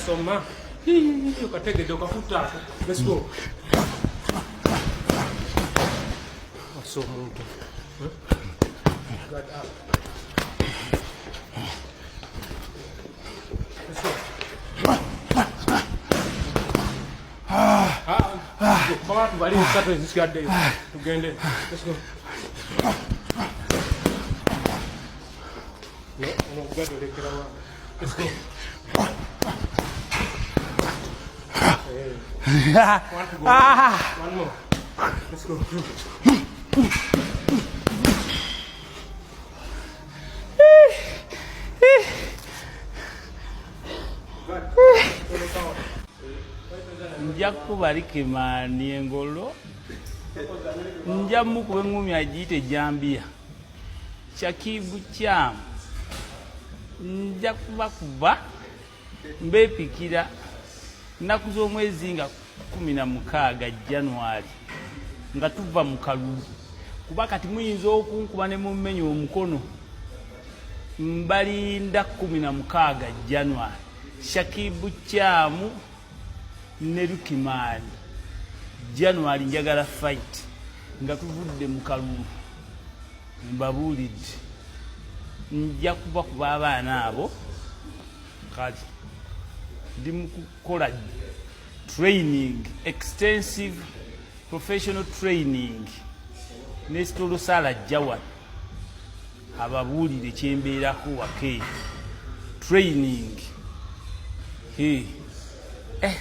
Kasoma. Okategedde okakutta ako. Let's go. Wasa omuntu. Guard up. Let's go. Ah, baba tubali esatu ezisigaddeyo. Tugende. Let's go. No, ono obugadde olekera wa. Let's go. Hey. One to go. One more. Let's go. Nja kukuba Rickman engolo, nja mukuba eŋŋumi agiyite jambiya. Shakibu Kyamu nja kubakuba mbeepikira nnaku z'omwezi nga 16 January nga tuva mu kalulu kuba kati muyinza okunkuba ne mummenya omukono mbalinda 16 January Shakibu Kyamu ne Lukimaani January njagala fight nga tuvudde mu kalulu mbabuulidde nja kuba kuba abaana abo kale ndi mu kukola training extensive professional training ne sitolosaala ajja wano ababuulire kyembeerako waka eyo training. Hey. Eh.